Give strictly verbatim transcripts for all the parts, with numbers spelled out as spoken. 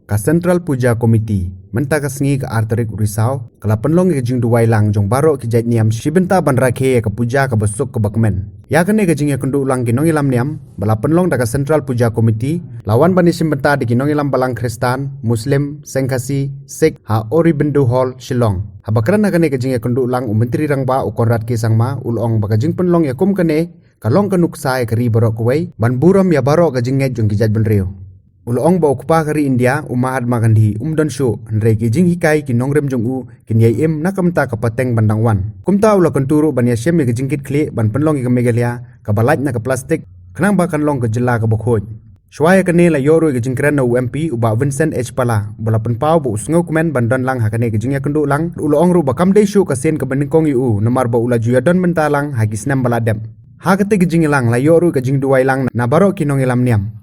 Ka Central Puja Committee mynta ka sngi ka ar tarik u Risaw ka la pynlong ïa ka jingduwai lang jong baroh ki jait niam shi bynta ban rakhe ïa ka puja kaba suk kaba kmen. Ïa kane ka jingïakynduh lang ki nongïalam niam ba la pynlong da ka Central Puja Committee la wan ban ïashim bynta da ki nongïalam balang Khristan, Muslim, Seng Khasi, Sikh ha Aurobindo Hall, Shillong. Haba kren ha kane ka jingïakynduh lang u Myntri Rangbah u Conrad K Sangma u la ong ba ka jingpynlong ïa kum kane ka long ka nuksa ïa ka ri baroh kawei ban burom ïa baroh ka jingngeit jong ki jaitbynriew. U la ong ba u kpa ka ri India u Mahatma Gandhi um don shuh, hynrei ki jinghikai ki nongrim jong u kin ïai im na ka bynta ka pateng ban dang wan. Kumta u la kyntu ruh ban ïashem ïa ka jingkitkhlieh ban pynlong ïa ka Meghalaya kaba lait na ka plastik khnang ba kan long ka jylla kaba khuid. Shuwa ïa kane la ïoh ruh ïa ka jingkren na u M P u Bah Vincent H Pala ba la pynpaw ba u sngewkmen ban don lang ha kane ka jingïakynduh lang. U la ong ruh ba kam dei shuh ka sien kaba nyngkong ïa u namar ba u la ju ïadon bynta lang ha ki snem ba la dep. Ha kata ka jingïalang la ïoh ruh ïa ka jingduwai lang na baroh ki nongïalam niam.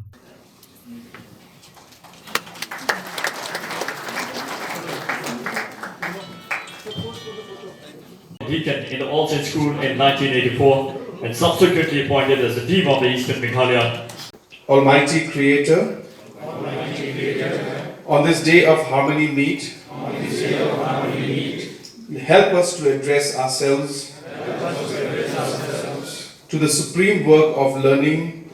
Deacon in the All Saints School in nineteen eighty-four and subsequently appointed as the Dean of the Eastern Meghalaya. Almighty Creator, on this day of harmony meet, help us to address ourselves to the supreme work of learning,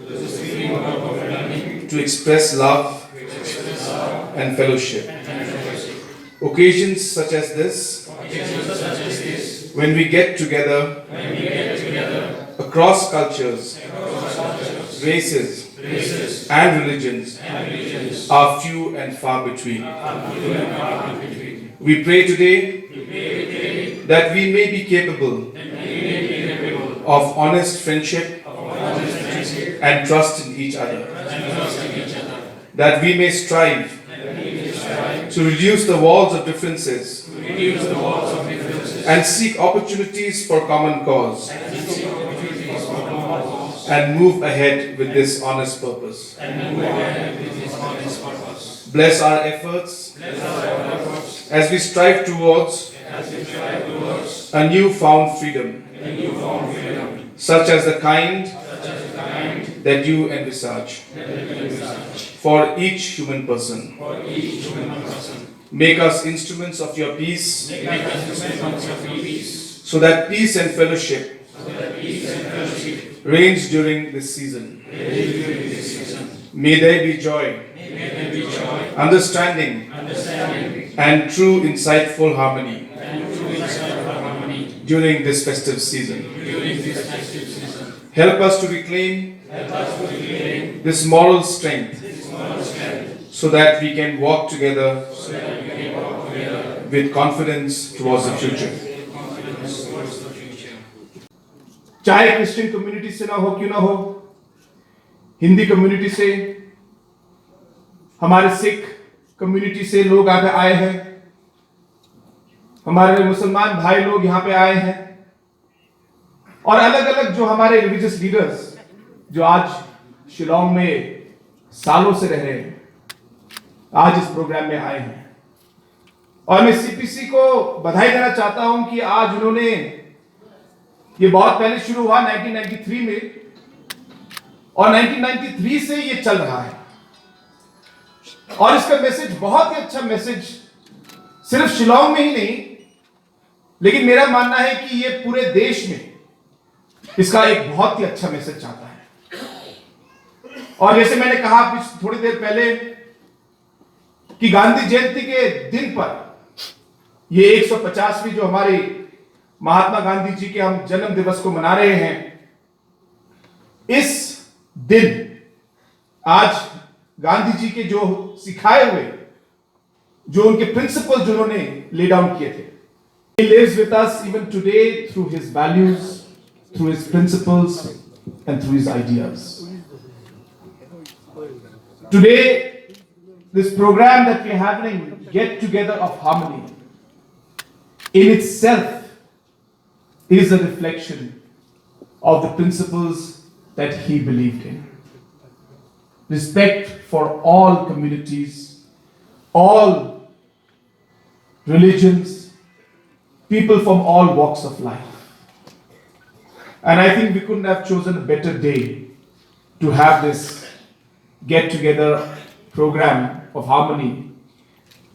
to express love and fellowship. Occasions such as this, when we get together across cultures, races, and religions, are few and far between. We pray today that we may be capable of honest friendship and trust in each other, that we may strive to reduce the walls of differences and seek opportunities for common cause and move ahead with this honest purpose. Bless our efforts as we strive towards a newfound freedom, such as the kind that you envisage for each human person. Make us instruments of your peace, so that peace and fellowship reigns during this season. May there be joy, understanding, and true insightful harmony during this festive season. Help us to reclaim this moral strength so that we can walk together with confidence towards the future. चाहे क्रिश्चियन कम्युनिटी से ना हो, क्यों ना हो, हिंदी कम्युनिटी से, हमारे सिख कम्युनिटी से लोग आगे आए हैं, हमारे मुसलमान भाई लोग यहाँ पे आए हैं, और अलग-अलग जो हमारे रिलीजियस लीडर्स जो आज शिलोंग में सालों से रह रहे हैं, आज इस प्रोग्राम में आए हैं। और मैं सीपीसी को बधाई देना चाहता हूं कि आज उन्होंने, ये बहुत पहले शुरू हुआ नाइनटीन नाइंटी थ्री में, और नाइनटीन नाइंटी थ्री से ये चल रहा है। और इसका मैसेज बहुत ही अच्छा मैसेज, सिर्फ शिलोंग में ही नहीं, लेकिन मेरा मानना है कि ये पूरे देश में इसका एक बहुत ही अच्छा मैसेज जाता है। और जैसे मैंने कहा अभी थोड़ी देर पहले कि गांधी जयंती के दिन पर, ये एक सौ पचासवीं जो हमारे महात्मा गांधी जी के हम जन्म दिवस को मना रहे हैं, इस दिन आज गांधी जी के जो सिखाए हुए, जो उनके प्रिंसिपल जो उन्होंने ले डाउन किए थे, he lives with us even today through his values, through his principles, and through his ideas. Today, this program that we're having, Get Together of Harmony, in itself is a reflection of the principles that he believed in. Respect for all communities, all religions, people from all walks of life. And I think we couldn't have chosen a better day to have this get together program of harmony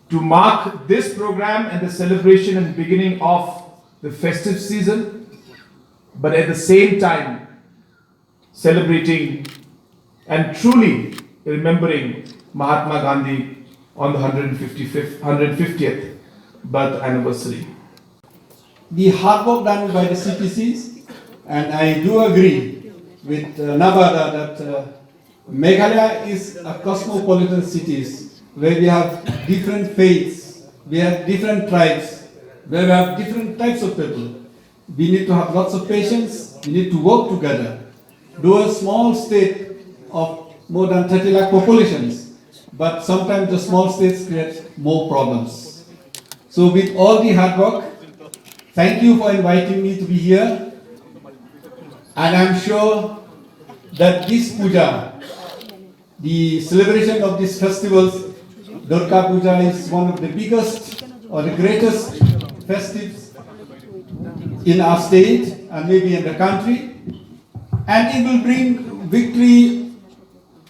to mark this program and the celebration and beginning of the festive season, but at the same time celebrating and truly remembering Mahatma Gandhi on the hundred fifty-fifth, hundred fiftieth birth anniversary. The hard work done by the C P Cs, and I do agree with uh, Nabada that uh, Meghalaya is a cosmopolitan city where we have different faiths, we have different tribes, where we have different types of people. We need to have lots of patience, we need to work together. Though a small state of more than thirty lakh populations, but sometimes the small states create more problems. So with all the hard work, thank you for inviting me to be here. And I'm sure that this puja, the celebration of these festivals, Durga Puja is one of the biggest or the greatest festives in our state and maybe in the country. And it will bring victory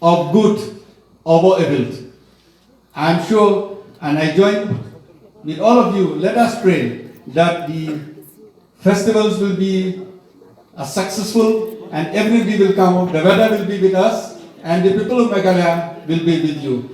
of good over evil. I'm sure, and I join with all of you, let us pray that the festivals will be uh, successful and everybody will come, the weather will be with us, and the people of Meghalaya will be with you.